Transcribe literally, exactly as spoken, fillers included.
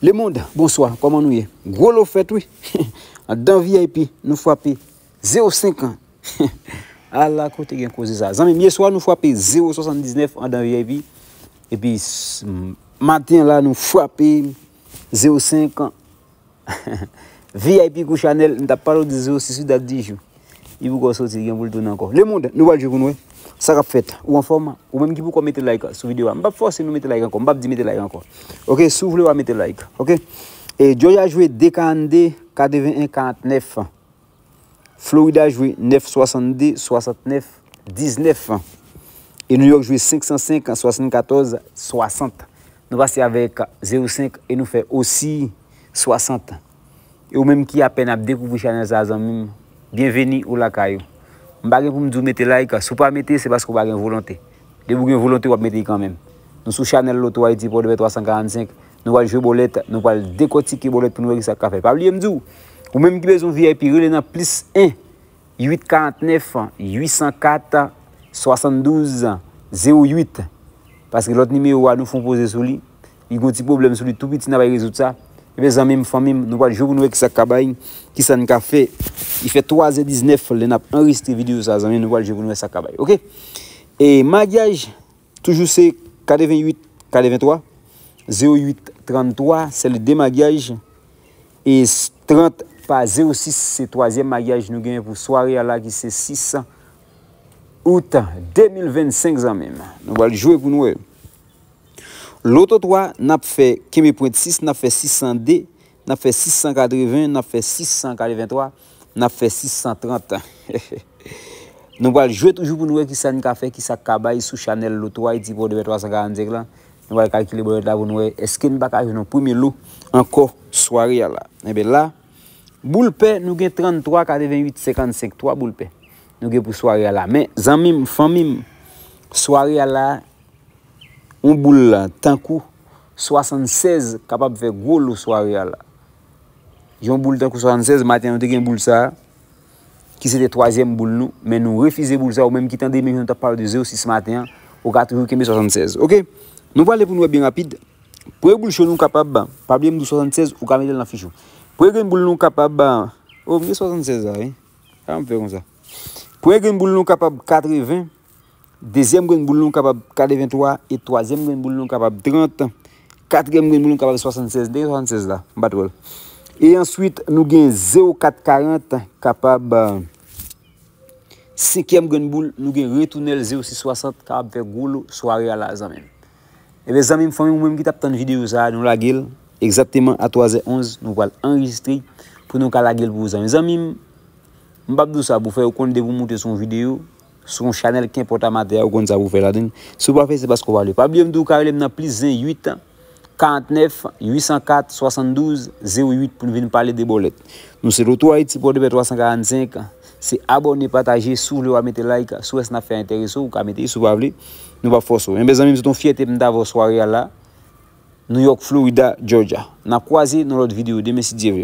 Lemonn, bonswa, kòman nou ye? Gwo lo fèt, wi. Anndan V I P, nou frape zewo senk an. Ala kote gen koze sa. Zanmi m, yè swa nou frape zewo swasanndiznèf anndan V I P. Epi s- m- maten la, nou frape zewo senk an. V I P kou Chanèl, m t ap pale w de zewo sis wi, dat di jou. Li poko soti, li gen pou l tounen ankò. Lemonn, nou pral jwe pou n wè sa k ap fèt. Ou anfòm? Ou menm ki poko mete like sou videyo a. M p ap fòse nou mete like ankò. M p ap di mete like ankò. Ok, si w vle w a mete like. Ok. E Georgia jwe de karannde, katreven en karantnèf. Florida jwe nèf swasannde, swasantnèf diznèf. E New York jwe senk san senk, swasannkatòz, swasant. Nou pase avèk zewo senk e nou fè osi swasant. E ou menm ki apèn ap dekouvri chanèl sa a, zanmi m, byenveni ou lakay ou. M pa gen pou m di w mete like, si w pa mete, se paske w pa gen volonte. Depi w gen volonte, w ap mete kanmenm. Nou sou chanèl Loto Ayiti, Pòdepè twa san karannsenk. Nou pral jwe bòlèt, nou pral dekòtike bòlèt pou nou wè kisa k ka fèt. Pa bliye m di w, ou menm ki bezwen V I P, rele nan plis en, uit karantnèf, uit san kat, swasanndouz, zewo uit. Paske lòt nimewo a, nou fè yon poze sou li. Li gon ti pwoblèm sou li tou piti, n a bay rezoud sa. Ebyen, zanmi m, fanmi m, nou pral jwe pou nou wè kisa k ka bay, kisa n ka fè. Li fè twazè diznèf lè n ap anrejistre videyo sa, zanmi m, nou pral jwe pou nou wè sa k ka bay. Ok? E maryaj, toujou se katreven uit, katreventwa, zewo uit, tranntwa, se le de maryaj. E s- trant pa zewo sis, se twazyèm maryaj nou genyen pou sware a la, ki se sis out de mil vennsenk, zanmi m. Nou pral jwe pou nou wè. Loto twa, n ap fè kenbe pwent sis, n ap fè sis san de, n ap fè sis san katreven, n ap fè sis san katreventwa, n ap fè sis san trant. Nou pral jwe toujou pou nou wè kisa n ka fè, kisa k ka bay sou chanèl Loto Ayiti Pòdepè twa san karannsenk la. Nou pral kalkile bòlèt la pou nou wè èske n pa ka jwenn yon premye lo ankò sware a la. Enben la, boul pè, nou gen tranntwa, katreven uit, senkannsenk, twa boul pè. Nou gen pou sware a la. Men, zanmi m, fanmi m, sware a la, yon boul la, tankou swasannsèz kapab fè gwo lo sware a la. Yon boul tankou swasannsèz, maten an nou te gen boul sa a, ki se te twazyèm boul nou, men nou refize boul sa a, ou menm ki tande men jan nou t ap pale de zewo sis maten an, ou ka toujou kenbe swasannsèz. Ok? Nou prale pou nou wè byen rapid. Premye boul cho nou kapab, pa bliye m di w swasannsèz, ou ka mete l nan fich ou. Premye grenn boul nou kapab, oh, m gen swasannsèz la, wi. Sa m fè konsa. Premye grenn boul nou kapab katreven, dezyèm grenn boul nou kapab katreventwa, e twazyèm grenn boul nou kapab trant, katriyèm grenn boul nou kapab swasannsèz, dèyè swasannsèz la, m pa t wè l. E answit, nou gen zewo kat karant kapab, senkyèm grenn boul, nou gen retounèl zewo sis swasant kapab fè gwo lo sware a la, zanmi m. Ebyen, zanmi m, fanmi m, ou menm ki t ap tann videyo sa a, nou lage l egzakteman a twazè onz, nou pral anrejistre pou nou ka lage l pou ou, zanmi. Zanmi m, m p ap di w sa pou fè, ou konn depi w moute sou yon videyo, sou yon chanèl kenpòt amatè a, ou konn sa pou fè ladan l. Si w pa fè, se paske w pa vle. Pa bliye m di w ka rele m nan plis en uit, karantnèf, uit san kat, swasanndouz, zewo uit pou n vin pale de bòlèt. Nou se Loto Ayiti, Pòdepè twa san karannsenk. Se abòne, pataje, si w vle w a mete like, si w wè sa n ap fè a enterese w, ou ka mete, si w pa vle, nou p ap fòse w. Enben, zanmi m, se t on fyète pou m ta avè w sware a la. New York, Florida, Georgia. N a kwaze nan lòt videyo demen si Dye vle.